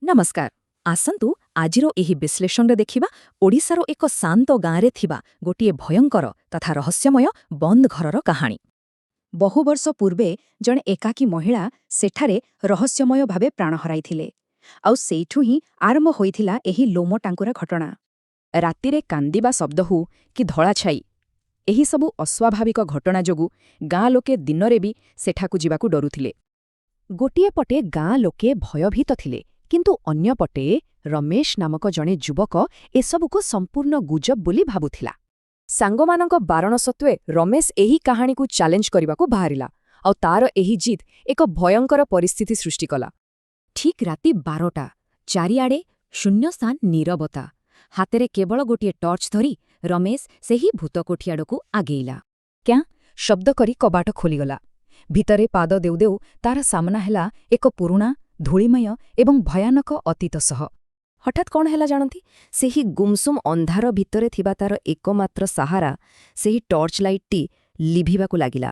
ନମସ୍କାର। ଆସନ୍ତୁ, ଆଜିର ଏହି ବିଶ୍ଳେଷଣରେ ଦେଖିବା ଓଡ଼ିଶାର ଏକ ଶାନ୍ତ ଗାଁରେ ଥିବା ଗୋଟିଏ ଭୟଙ୍କର ତଥା ରହସ୍ୟମୟ ବନ୍ଦ ଘରର କାହାଣୀ। ବହୁ ବର୍ଷ ପୂର୍ବେ ଜଣେ ଏକାକୀ ମହିଳା ସେଠାରେ ରହସ୍ୟମୟ ଭାବେ ପ୍ରାଣ ହରାଇଥିଲେ। ଆଉ ସେଇଠୁ ହିଁ ଆରମ୍ଭ ହୋଇଥିଲା ଏହି ଲୋମଟାଙ୍କୁରା ଘଟଣା। ରାତିରେ କାନ୍ଦିବା ଶବ୍ଦ ହଉ କି ଧଳା ଛାଇ, ଏହିସବୁ ଅସ୍ୱାଭାବିକ ଘଟଣା ଯୋଗୁଁ ଗାଁ ଲୋକେ ଦିନରେ ବି ସେଠାକୁ ଯିବାକୁ ଡରୁଥିଲେ। ଗୋଟିଏ ପଟେ ଗାଁ ଲୋକେ ଭୟଭୀତ ଥିଲେ, କିନ୍ତୁ ଅନ୍ୟପଟେ ରମେଶ ନାମକ ଜଣେ ଯୁବକ ଏସବୁକୁ ସମ୍ପୂର୍ଣ୍ଣ ଗୁଜବ ବୋଲି ଭାବୁଥିଲା। ସାଙ୍ଗମାନଙ୍କ ବାରଣ ସତ୍ତ୍ୱେ ରମେଶ ଏହି କାହାଣୀକୁ ଚ୍ୟାଲେଞ୍ଜ କରିବାକୁ ବାହାରିଲା, ଆଉ ତାର ଏହି ଜିଦ୍ ଏକ ଭୟଙ୍କର ପରିସ୍ଥିତି ସୃଷ୍ଟି କଲା। ଠିକ୍ ରାତି 12ଟା। ଚାରିଆଡ଼େ ଶୂନ୍ୟସ୍ଥାନ, ନୀରବତା। ହାତରେ କେବଳ ଗୋଟିଏ ଟର୍ଚ୍ଚ ଧରି ରମେଶ ସେହି ଭୂତକୋଠି ଆଡ଼କୁ ଆଗେଇଲା। କ୍ୟାଁ ଶବ୍ଦ କରି କବାଟ ଖୋଲିଗଲା। ଭିତରେ ପାଦ ଦେଉ ଦେଉ ତାର ସାମନା ହେଲା ଏକ ପୁରୁଣା, ଧୂଳିମୟ ଏବଂ ଭୟାନକ ଅତୀତ ସହ। ହଠାତ୍ କ'ଣ ହେଲା ଜାଣନ୍ତି? ସେହି ଗୁମସୁମ ଅନ୍ଧାର ଭିତରେ ଥିବା ତାର ଏକମାତ୍ର ସାହାରା, ସେହି ଟର୍ଚ୍ଚ ଲାଇଟ୍ଟି ଲିଭିବାକୁ ଲାଗିଲା।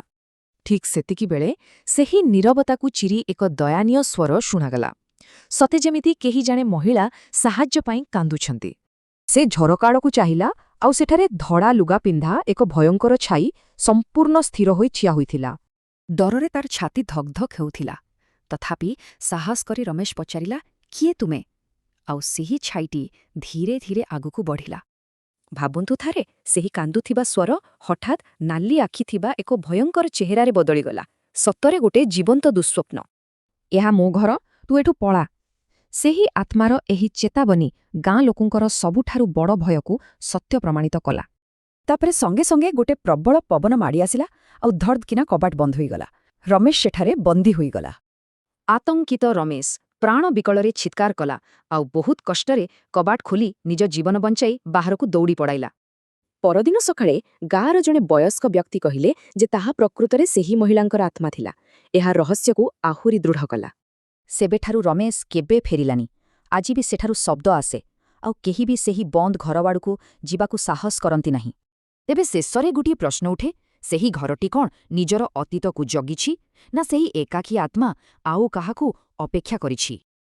ଠିକ୍ ସେତିକିବେଳେ ସେହି ନୀରବତାକୁ ଚିରି ଏକ ଦୟନୀୟ ସ୍ୱର ଶୁଣାଗଲା, ସତେ ଯେମିତି କେହି ଜଣେ ମହିଳା ସାହାଯ୍ୟ ପାଇଁ କାନ୍ଦୁଛନ୍ତି। ସେ ଝରକା ଆଡ଼କୁ ଚାହିଁଲା, ଆଉ ସେଠାରେ ଧଳା ଲୁଗା ପିନ୍ଧା ଏକ ଭୟଙ୍କର ଛାଇ ସମ୍ପୂର୍ଣ୍ଣ ସ୍ଥିର ହୋଇ ଠିଆ ହୋଇଥିଲା। ଡରରେ ତାର ଛାତି ଧକଧକ ହେଉଥିଲା। ତଥାପି ସାହସ କରି ରମେଶ ପଚାରିଲା, "କିଏ ତୁମେ?" ଆଉ ସେହି ଛାଇଟି ଧୀରେ ଧୀରେ ଆଗକୁ ବଢ଼ିଲା। ଭାବନ୍ତୁ ଥରେ, ସେହି କାନ୍ଦୁଥିବା ସ୍ୱର ହଠାତ୍ ନାଲି ଆଖି ଥିବା ଏକ ଭୟଙ୍କର ଚେହେରାରେ ବଦଳିଗଲା। ସତରେ ଗୋଟେ ଜୀବନ୍ତ ଦୁଃସ୍ୱପ୍ନ। "ଏହା ମୋ ଘର, ତୁ ଏଠୁ ପଳା।" ସେହି ଆତ୍ମାର ଏହି ଚେତାବନୀ ଗାଁ ଲୋକଙ୍କର ସବୁଠାରୁ ବଡ଼ ଭୟକୁ ସତ୍ୟ ପ୍ରମାଣିତ କଲା। ତାପରେ ସଙ୍ଗେ ସଙ୍ଗେ ଗୋଟେ ପ୍ରବଳ ପବନ ମାଡ଼ି ଆସିଲା, ଆଉ ଧଡ଼କିନା କବାଟ ବନ୍ଦ ହୋଇଗଲା। ରମେଶ ସେଠାରେ ବନ୍ଦୀ ହୋଇଗଲା। ଆତଙ୍କିତ ରମେଶ ପ୍ରାଣ ବିକଳରେ ଚିତ୍କାର କଲା, ଆଉ ବହୁତ କଷ୍ଟରେ କବାଟ ଖୋଲି ନିଜ ଜୀବନ ବଞ୍ଚାଇ ବାହାରକୁ ଦୌଡ଼ି ପଳାଇଲା। ପରଦିନ ସକାଳେ ଗାଁର ଜଣେ ବୟସ୍କ ବ୍ୟକ୍ତି କହିଲେ ଯେ ତାହା ପ୍ରକୃତରେ ସେହି ମହିଳାଙ୍କର ଆତ୍ମା ଥିଲା। ଏହା ରହସ୍ୟକୁ ଆହୁରି ଦୃଢ଼ କଲା। ସେବେଠାରୁ ରମେଶ କେବେ ଫେରିଲାନି। ଆଜି ବି ସେଠାରୁ ଶବ୍ଦ ଆସେ, ଆଉ କେହି ବି ସେହି ବନ୍ଦ ଘରଆଡ଼କୁ ଯିବାକୁ ସାହସ କରନ୍ତି ନାହିଁ। ତେବେ ଶେଷରେ ଗୋଟିଏ ପ୍ରଶ୍ନ ଉଠେ, ସେହି ଘରଟି କ'ଣ ନିଜର ଅତୀତକୁ ଜଗିଛି, ନା ସେହି ଏକାକୀ ଆତ୍ମା ଆଉ କାହାକୁ ଅପେକ୍ଷା କରିଛି?